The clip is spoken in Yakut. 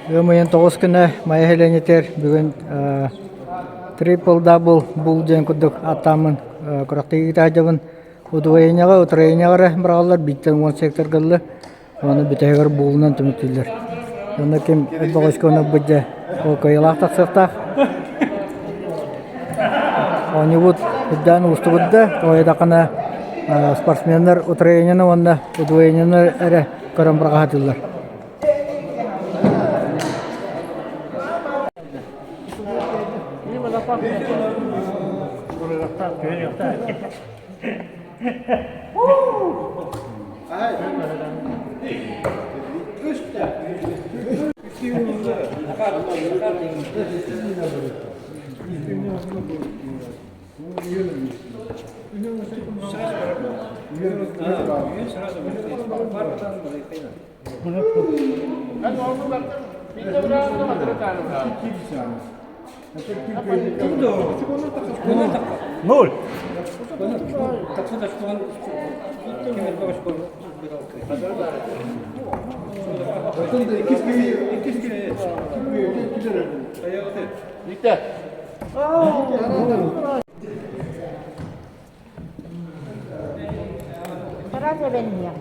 Ыам ыйын 9 күнэ Майа нэһилиэнньэтигэр бүгүн трипл-дабл бул диэн курдук ааттааммын күрэхтэһии ыытаайдыбын. Удвоениеҕа, утроениеҕа эрэ быраҕаллар, бииртэн уон секторга ылла. Уонна бүтэһигэр буулунан түмүктүүллэр. Онно ким элбэх очкону ылбыт дьэ, ол кыайыылаах тахсыахтаах. Оонньуубут үрдээн уустугут да, тоҕо спортсменнар утроениены уонна удвоениены эрэ көрөн быраҕаһатыллар. Ноль. Сразу эбэнниэҕ.